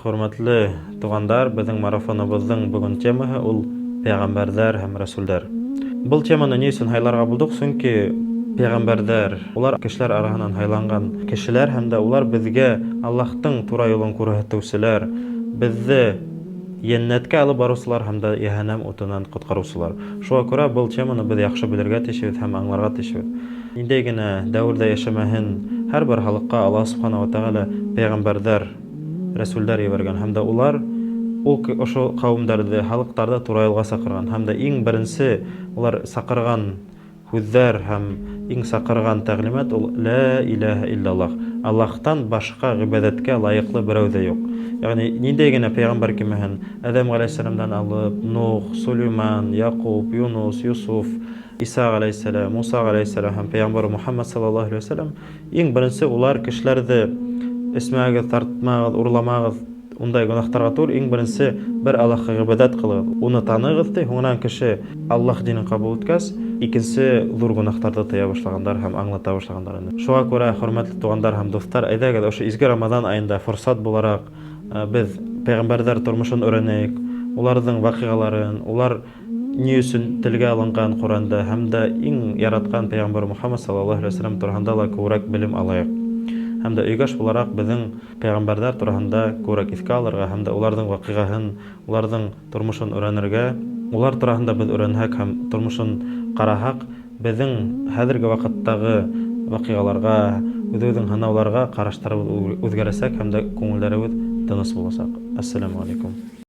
Хөрмәтле туғандар, беҙҙең марафоныбыҙҙың бөгөн темаһы ул пәйғәмбәрҙәр һәм рәсүлдәр. Был теманы ни өсөн һайларға булдыҡ? Сөнки пәйғәмбәрҙәр, улар кешеләр араһынан һайланған кешеләр һәм дә улар беҙгә Аллаһтың тура юлын күрһәтеүселәр, беҙҙе йәннәткә алып барыусылар һәм дә йәһәннәм утынан ҡотҡарыусылар. Шуға күрә был теманы беҙ яҡшы белергә тейешбеҙ һәм аңларға тейешбеҙ. Ниндәй генә дәүерҙә йәшәмәһен, һәр бер халыҡҡа Аллаһ Субхана ва Тәғәлә пәйғәмбәрҙәр, рәсүлдәр ебәргән һәм дә улар ул ошо ҡәүемдәрҙе, халыҡтарҙы тура юлға саҡырған һәм дә иң беренсе улар саҡырған һүҙҙәр һәм иң саҡырған тәгълимат ул Лә иләһә илляллаһ. Аллаһтан башҡа ғибәҙәткә лайыҡлы берәү ҙә юҡ. Ягъни ниндәй генә пәйғәмбәр килмәһен, Әҙәм ғәләйһиссәламдан алып, Нух, Сулейман, Яҡуб, Юнус, Юсуф, Иса ғәләйһиссәлам, Муса ғәләйһиссәлам һәм пәйғәмбәр Мухаммад саллаллаһу алейһи вәсәләм иң беренсе улар кешеләрҙе эсмәгеҙ, тартмағыҙ, урламағыҙ, ундай гөнаһтарға түгел, иң беренсе бер Аллаһҡа ғибәҙәт ҡылығыҙ, уны танығыҙ ти, һуңынан кеше Аллаһ динен ҡабул иткәс, икенсе ҙур гөнаһтарҙы тыя башлағандар һәм аңлата башлағандар инде. Шуға күрә, хөрмәтле туғандар һәм дуҫтар, әйҙәгеҙ, ошо изге Рамаҙан айында форсат булараҡ беҙ пәйғәмбәрҙәр тормошон өйрәнәйек, уларҙың ваҡиғаларын, улар ни өсөн телгә алынған Ҡөрьәндә һәм дә иң яратҡан пәйғәмбәр Мухаммад саллаллаһу алейһи вәсәләм тураһында ла күберәк белем алайыҡ. Һәм дә өйгәш булараҡ беҙҙең пәйғәмбәрҙәр тураһында күберәк иҫкә алырға һәм дә уларҙың ваҡиғаһын, уларҙың тормошон өйрәнергә. Улар тураһында беҙ өйрәнһәк һәм тормошон ҡараһаҡ, беҙҙең хәҙерге ваҡыттағы ваҡиғаларға, үҙебеҙҙең һынауларға ҡараштарыбыҙ үҙгәрәсәк һәм дә күңелдәребеҙ тыныс буласаҡ. Әссәләмү алейкум.